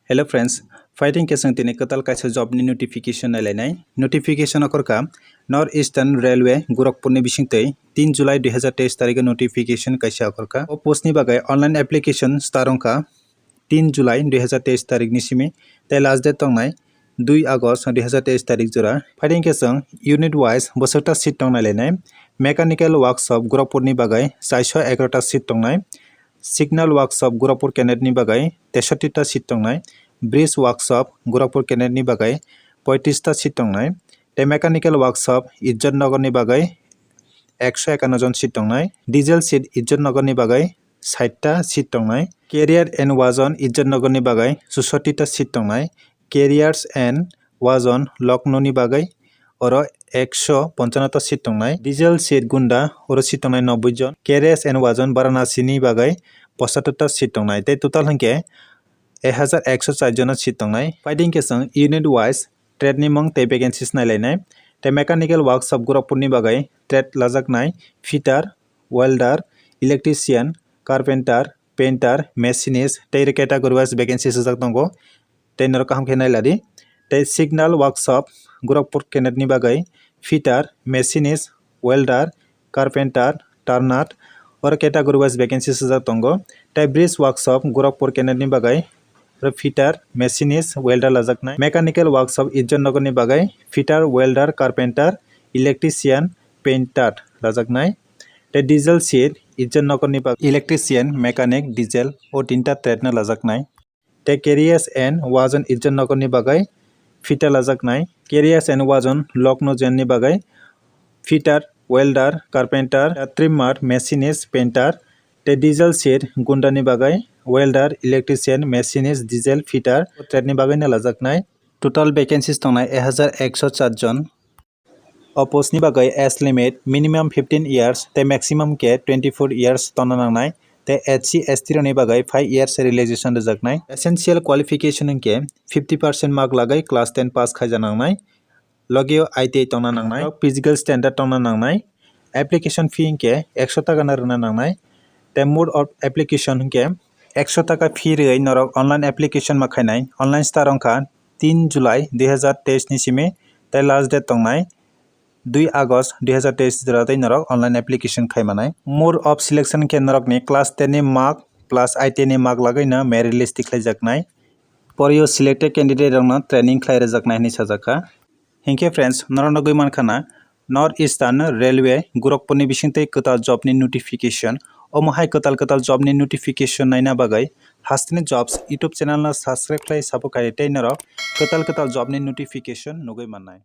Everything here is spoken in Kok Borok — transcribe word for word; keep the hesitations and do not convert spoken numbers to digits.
Hello friends, fighting kesang tini kwtal kaisa job ni notification nailainai. Notification akorka North Eastern Railway Gorakhpur ni bisingtwi tin July dui hazar teis tarikh o notification kaisa akorka. O post ni bagwi online application start wngkha tin July dui hazar teis tarikh ni simi tei last date tongnai dui August dui hazar teis tarikh jora. Fighting kesang unit wise bwswkta seat tong nailainai. Mechanical workshop Gorakhpur ni bagwi chaisho egarota seat tongnai. Signal workshop Gorakhpur candidate ni bagwi teishotita seat tongnai, bridge workshop Gorakhpur candidate ni bagwi poitrista seat tongnai, tei mechanical workshop Ijjat Nagar ni bagwi ekso ekanno jon seat tongnai, diesel seat Ijjat Nagar ni bagwi saitta seat tongnai, carrier and wajon Ijjat Nagar ni bagwi chusotita seat tongnai, carriers and wajon Lucknow ni bagwi oro ekso ponchannota seat tongnai, diesel seat Gonda oro seat tongnai noboi jon, carriers and wajon Varanasi ni bagwi pochattorta seat tongnai, tei total hwnkhe ek hazar ekso char jona seat tongnai. Fighting kesang unit wise trade ni mung tei vacancies nailainai. Tei mechanical workshop Gorakhpur ni bagwi trade lajaknai fitter, welder, electrician, carpenter, painter, machinist tei category wise vacancy swijak tongo. Tei norok kaham khe nailadi. Tei signal workshop Gorakhpur candidate ni bagwi fitter, machinist, welder, carpenter, turner oro category wise vacancy swijak tongo. Tei bridge workshop Gorakhpur candidate ni bagwi fitter, machinist, welder lajaknai. Mechanical workshop Ijjat Nagar ni bagwi fitter, welder, carpenter, electrician, painter lajaknai. Tei diesel seat Ijjat Nagar ni bagwi electrician, mechanic, diesel o tinta trade no lajaknai. Tei carriers and wajon Ijjat Nagar ni bagwi fitter lajaknai. Carriers and wajon Lucknow jon ni bagwi fitter, welder, carpenter, trimmer, machinist, painter. Tei diesel seat Gonda ni bagwi welder, electrician, machinist, diesel fitter o trade ni bagwi no lajaknai. Total vacancies tongnai ek hazar ekso char jon. O post ni bagwi age limit minimum fifteen years tei maximum khe twenty four years tongna nangnai, tei S C S T rokni bagwi five years relaxation rwjaknai. Essential qualification hwnkhe fifty percent mark lagwi class ten pass khaija nangnai, logio I T I tongna nangnai, physical standard tongna nangnai. Application fee hwnkhe ekso taka no rwna nangnai. Tei mode of application hwnkhe ekso taka fee rwui norok online application ma khainai. Online start wngkha tin July dui hazar teis ni simi tei last date tongnai dui August dui hazar teis jora tei norok online application khai manai. Mode of selection khe norokni class ten ni mark plus I T I ni mark lagwi no merit list tikhlaijaknai. Poriyo selected candidate rokno training khlai rwjaknai hinwi sajakha. Hinkhe friends, norok nugwi mankha na North Eastern Railway Gorakhpur ni bisingtwi kwtal job ni notification. Omo hai kwtal kwtal job ni notification naina bagwi Hasteni Jobs YouTube channel no subscribe khlai support khaidi tei norok kwtal kwtal job ni notification nugwi mannai.